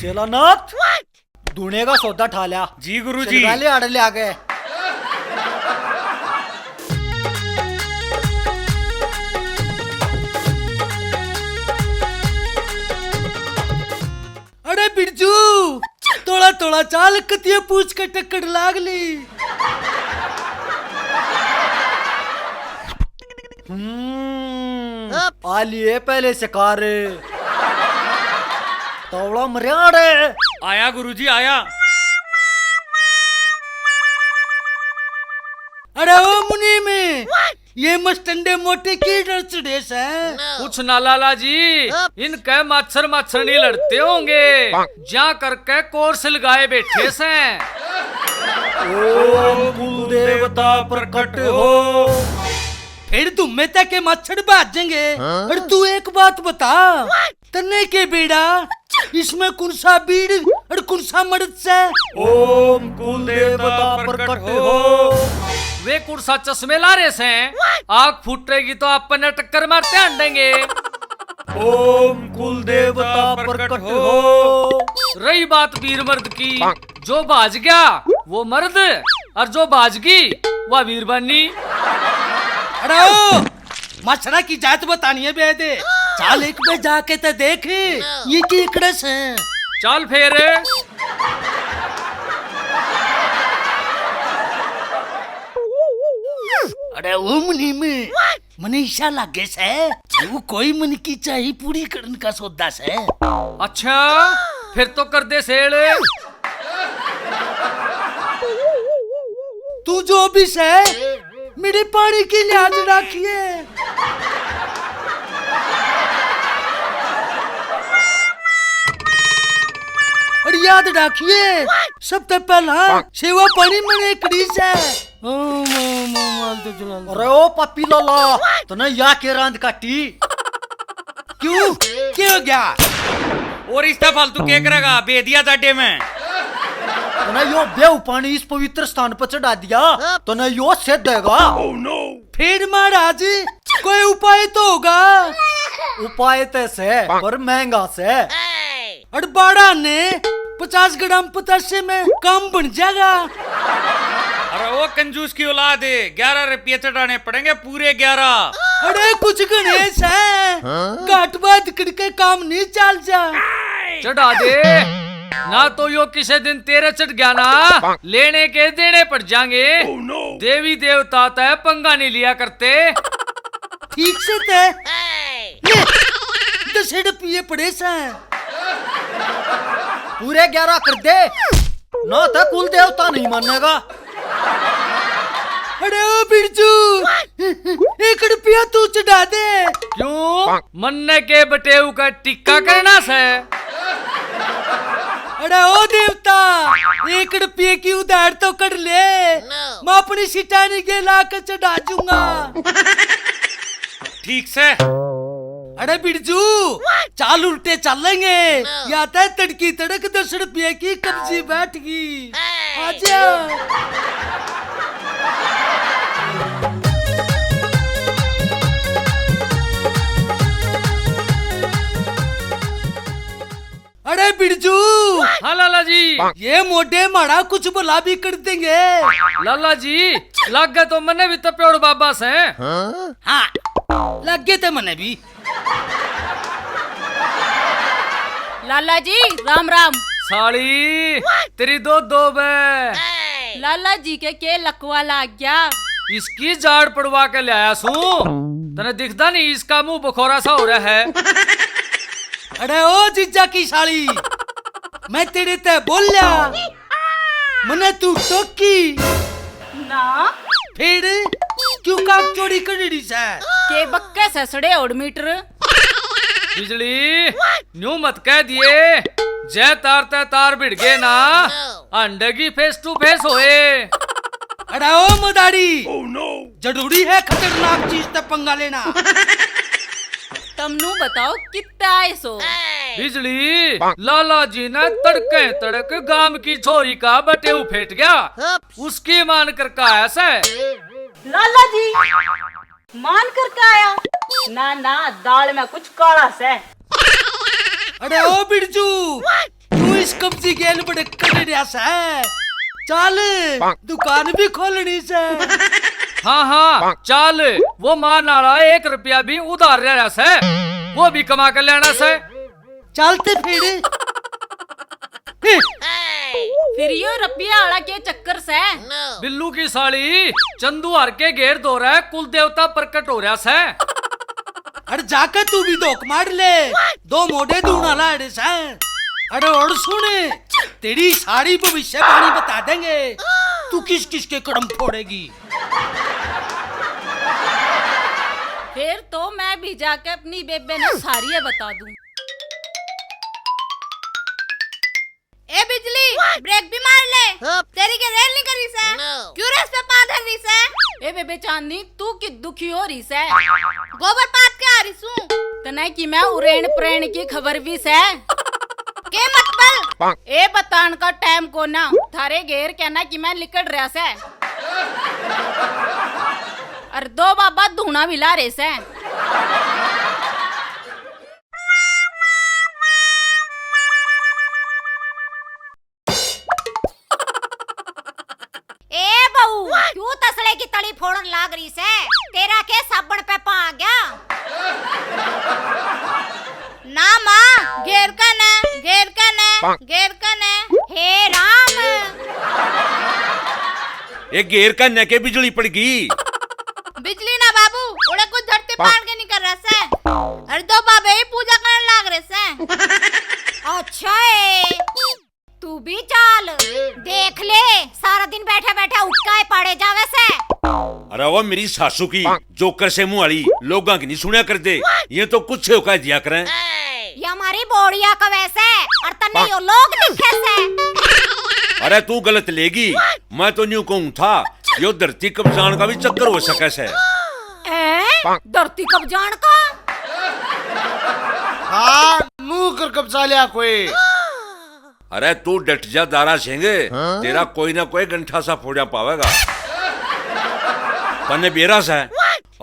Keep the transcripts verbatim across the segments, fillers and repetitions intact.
चेलानाथ, धुने का सौदा ठा लिया। जी गुरु जी। ले आड़े ले आ गए। अरे बिरजू, थोड़ा थोड़ा चाल, कतिया पूछ के टक्कर लाग ली। हम्म, आ लिए पहले शिकार। तौला मरियाड़े। आया गुरुजी, आया। अरे ओ मुनीम, ये मस्तंडे मोटे की डर चढ़े सै? कुछ ना लाला जी, इनके माछर माछर नहीं लड़ते होंगे, जा करके कोर्स लगाए बैठे सै। ओम कुल देवता प्रकट हो। फिर तुम्हें तक के मच्छर भाजेंगे। हाँ? और तू एक बात बता, तन्ने के बेड़ा, इसमें कौन सा बीड़ और कौन सा मर्द से? ओम कुल देवता प्रकट हो। वे कौन सा चश्मे ला रहे से? आँख फूटेगी तो अपन ने टक्कर मारते हांडेंगे। ओम कुल देवता प्रकट हो। रही बात वीर मर्द की, जो भाज गया वो मर्द, और जो भाजगी वा वीरबानी। अरे ओ, मच्छरा की जात बतानी है बेदे। चाल एक बे जाके ते देख, ये केकड़े से। चल फेर। अरे ओ मुनीम, मने ईसा लागे से, वो कोई मन की चाही पूरी करन का सौदा से। अच्छा, फिर तो कर दे सेल। तू जो भी से, मेरे पानी की लिहाज रखिए। और याद रखिए, सबसे पहला सेवा पानी मने करी से। ओ, म-, म-, माल तो चला ले। अरे ओ पापी लाला, तने या के रांद काटी? क्यों? क्या हो गया? और इसका फालतू के करेगा बेदिया जाडे में? तने यो बेहू पानी इस पवित्र स्थान पर चढ़ा दिया, तने यो सिद्ध होगा। फिर महाराज, कोई उपाय तो होगा। उपाय तो से, पर महंगा से। अरे बाड़ा ने पचास ग्राम पतासे में काम बन जाएगा। अरे ओ कंजूस की औलाद, ग्यारह रुपये चढ़ाने पड़ेंगे, पूरे ग्यारह। अरे कुछ गणेश है, हाँ? घाट बात करके काम नहीं चल जा। चढ़ा दे, ना तो यो किसी दिन तेरे चढ़ गया ना, लेने के देने पड़ जाएंगे। देवी देवता तै पंगा नहीं लिया करते। ठीक से तै ले, दस रुपये पड़े से। पूरे ग्यारह कर दे, ना तो कुल देवता नहीं मानेगा। अरे ओ बिरजू, एक रुपया तू चढ़ा दे। क्यों? मन्ने के बटेऊ का टिक्का करना से? अरे ओ देवता, एक रुपये की उधार तो कर ले, मैं अपनी सिटानी के ला के चढ़ा दूंगा। ठीक से। अरे बिरजू, चाल उल्टे चलेंगे। या तै तड़की तड़क दस रुपये की कब्जी बैठ गई। आजा। अरे बिरजू। हाँ लाला जी। ये मोटे माड़ा कुछ भला भी कर देंगे। लाला जी, लागे तो मने भी तप्योड़ बाबा से। हाँ, लागे तो मने भी। लाला जी, राम राम। साली, तेरी दो दो बे। लाला जी के के लकवा लाग गया? इसकी जाड़ पड़वा के लाया सूं। तने दिखदा नहीं, इसका मुंह बखोरा सा हो रहा है। अरे ओ जीजा की साली, मैं तेरे ते बोल्या, मने तू टोकी ना। फिर क्यों काक चोरी कर रही से? के बक्के से सड़े होड़ मीटर। बिजली, न्यू मत कह दिए, जय तार तै तार भिड़ गए ना, अंडे की face to face होए। अरे ओ मदारी, जरूरी है खतरनाक चीज तै पंगा लेना? तमनू बताओ कित्ते आए सो? बिजली, लाला जी ने तड़के तड़क गांव की छोरी का बटेऊ फेट गया, उसकी मान करके आया से। लाला जी, मान करके आया? ना ना, दाल में कुछ काला से। अरे ओ बिरजू, तू इस कब्जी गेल बड़े कड़ड़िया से। चाल, दुकान भी खोलनी से। हाँ, हाँ, चाल, वो मां नाला एक रुपया भी उधार रहा से, वो भी कमा के लेना से। चलते फिर। फिर यो रुपया वाला के चक्कर से? बिल्लू की साली, चंदू हर के घेर दो रहा, कुल देवता प्रकट हो रहा से। अरे जाके तू भी धोक मार ले, दो मोटे दूना लाड़े से। अरे और सुन, तेरी सारी भविष्यवाणी बता देंगे, तू किस किस के कदम फोड़ेगी। फिर तो मैं भी जाके अपनी बेबे ने सारी बता दूं। ए बिजली, ब्रेक भी मार ले। तेरी के रेल नहीं करी से? क्यों रे इस पे पाँव धर रही से? ए बेबे चांदनी, तू की दुखी हो रही से? गोबर पात के आ रही सू। तने की मैं उरेण प्रेण की खबर भी से? के मतलब? ए बतान का टाइम को ना, थारे घेर कहना कि मैं लिकड़ रहा से। और दो बाबा धूना भी ला रहे से। ए बहू, क्यों तसले की तली फोड़न लाग रही से? तेरा के साबण पे पा गया? ना माँ, घेर कने, घेर कने, घेर कने। हे राम। ए घेर कने के बिजली पड़ गई? बिजली ना बाबू, उड़े कुछ धरती पाड़ के निकल रहा से। अरे दो बाबे ही पूजा करने लाग रहे से। अच्छा है। तू भी चाल, देख ले, सारा दिन बैठे बैठे हुक्का ही पाड़े जावे से। अरे वो मेरी सासू की जोकर से मुंह वाली लोगां की नहीं सुनया कर दे, ये तो कुछ होकर दिया करें। ये हमारी बोड़िया का वैसे, और तन्ने यो लोग दिखे से। अरे तू गलत लेगी, मैं तो न्यू कहूं था, यो धरती कब्जान का भी चक्कर हो सके से। ए? धरती कब्जान का? हाँ, नू कर कब्जा लिया कोई। अरे तू डट जा दारा सिंह, हाँ? तेरा कोई ना कोई गंठा सा फोड़ा पावेगा। तन्ने बेरा से,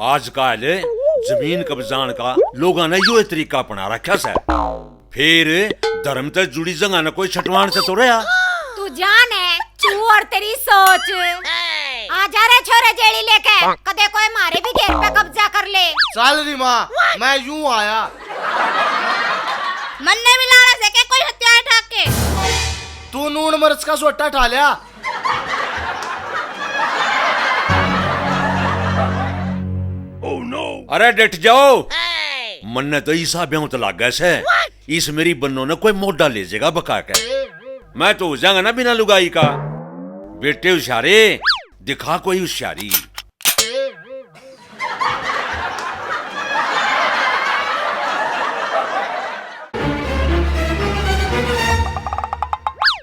आजकल जमीन कब्जान का लोगां ने यो तरीका अपना रखा से। फिर धर्म ते जुड़ी जगह ने कोई छटवान से तो रहा। तू जान है, तू और तेरी सोच। आ जा रे छोरे जेली लेके, कदे कोई मारे भी घेर पे कब्जा कर ले। चल री माँ, मैं यूं आया। मन्ने भी लाड़ा से के कोई हथियार ठाक के। तू नून मिर्च का सोटा ठा लिया। अरे डट जाओ, मन्ने तो ईसा ब्याह तो लागे से। इस मेरी बन्नो ने कोई मोटा ले जाएगा बका के। मैं तो हो जाऊंगा ना बिना लुगाई का। बेटे हुशारे, दिखा कोई हुशारी।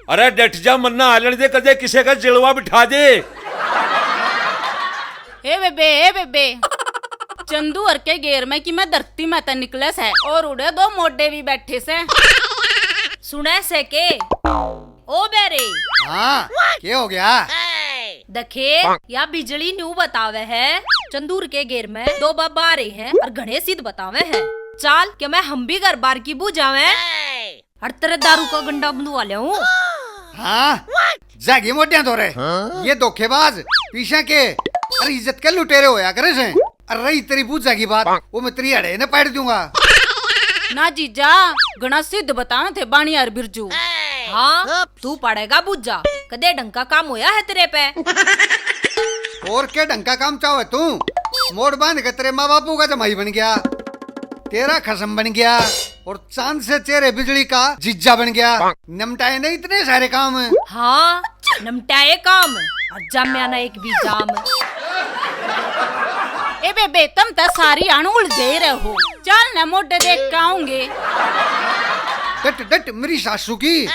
अरे डट जा, मन्ना हालन दे, कदे किसे का जलवा बिठा दे। ए बेबे, ए बेबे, चंदू हर के घेर में कि मैं धरती में तै निकले से और उड़े दो मोडे भी बैठे से। सुने से के? ओ बेरे। हाँ, के हो गया? दखे, या बिजली न्यू बतावे है, चंदूर के घेर में दो बाबा आ रहे हैं और घणे सिद्ध बतावे हैं। चाल, के मैं हम भी घर बार की बुझावे और तेरे दारू का गंडा बंधवा ले हूँ। हाँ, जागी मोटियां धोरे। ये धोखेबाज, पीछे के, अरे इज्जत के लुटेरे होया करे से। अरे रही तेरी बुझा की बात, वो मैं तेरी हड़े ने पाड़ दूंगा। ना जीजा, घणा सिद्ध बतावे थे बाणियार बिरजू। हाँ, तू पाड़ेगा बुझा, कदे ढंग का काम होया है तेरे पे? और के ढंग का काम चाहे तू? मोड़ बांध के तेरे माँ बापू का जमाई बन गया, तेरा खसम बन गया, और चांद से चेहरे बिजली का जीजा बन गया। निपटाए नहीं इतने सारे काम। हाँ, निपटाए काम, और जाम्या ना एक भी जाम। ए बेबे, तुम तो सारी अण उलझे रहो। चल ना, मोटे देख के आऊंगे। डट, डट, मेरी सासू की।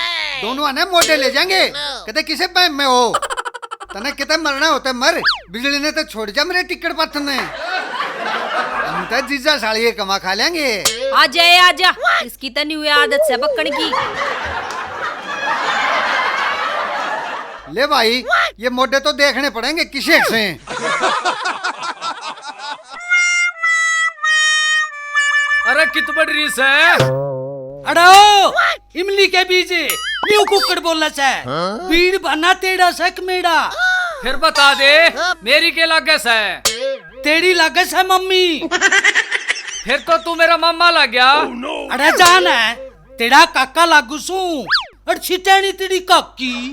दोनों ने मोटे ले जाएंगे। कहते किसे बैम में हो? तने किते मरना होता मर, बिजली ने तो छोड़ जा मेरे टिकट पत्थर ने। हम तो जीजा साली ये कमा खा लेंगे। आ जाए, आ जा। इसकी तो न्यू आदत से बकण की। ले भाई, ये मोटे तो देखने पड़ेंगे किसे से। अरे कित बड़ रही से? अरे ओ, इमली के बीज, न्यू कुकड़ बोले सै। हाँ? बीड़ बना तेरा सै कमेड़ा। फिर बता दे, मेरी के लागे सै? तेरी लागे सै मम्मी। फिर तो तू मेरा मामा लग गया। अरे जान है, तेरा काका लागू सूं, और छिटैनी तेरी काकी।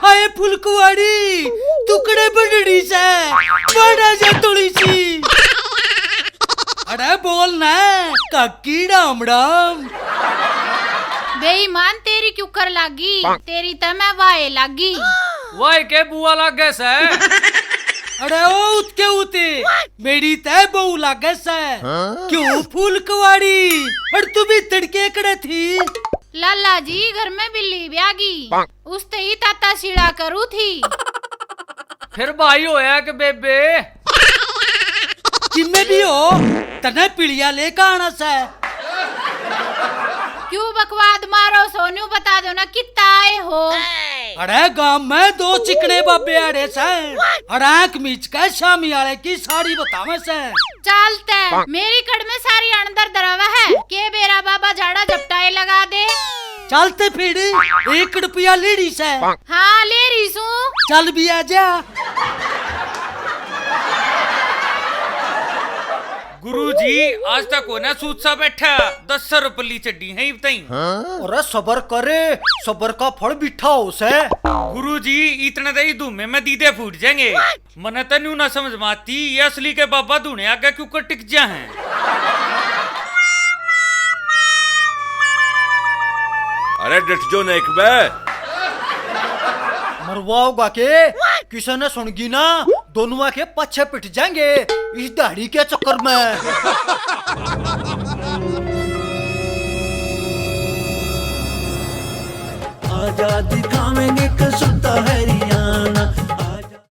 हाय फुलकुआड़ी, टुकड़े बड़ड़ी सै, बड़ा जा तुलसी। अरे बोल ना, काकी राम राम। बेईमान, तेरी क्यूकर लागी, तेरी त मैं वाए लागी। वाए के बुआ लागे सै? अरे ओ उतके उते, मेरी तै बहू लागे सै। हाँ? क्यों फुलकुआड़ी? और तू भी तड़के कड़े थी? लाला जी, घर में बिल्ली ब्यागी, उसते ही ताता सीड़ा करू थी। फिर भाई होया कि बेबे? किम्मे भी हो, तने पिलिया लेके आना सै। क्यों बकवाद मारो सो, न्यू बता दो ना कित्ता आए हो। अरे गांव में दो चिकने बाबे आड़े सै, और आंख मीच के शामी आले की साड़ी बतावे सै। चालते मेरी कड़ में सारी अंदर धरावा है, के बेरा बाबा झाड़ा झपटाए लगा दे। चालते फिर एक रुपया लेड़ी सै। हाँ, ले रही सूं। चल भी आ जा। गुरुजी, आज तक कोना सूत सा बैठा, दस सौ रुपली चड्डी है इब ताई। अरे सबर करे, सबर का फल मीठा हो सै। गुरुजी, इतने तो ही धूमे में दीदे फूट जाएंगे। मने तो न्यू ना समझ में आती, ये असली के बाबा धूने आगे क्यों कर टिक जा हैं? अरे डट जो नेक बे। मरवाओगा के? किसी ने सुन गई ना, दोनों के पाछे पिट जाएंगे इस दाढ़ी के चक्कर में। आजा दिखावेंगे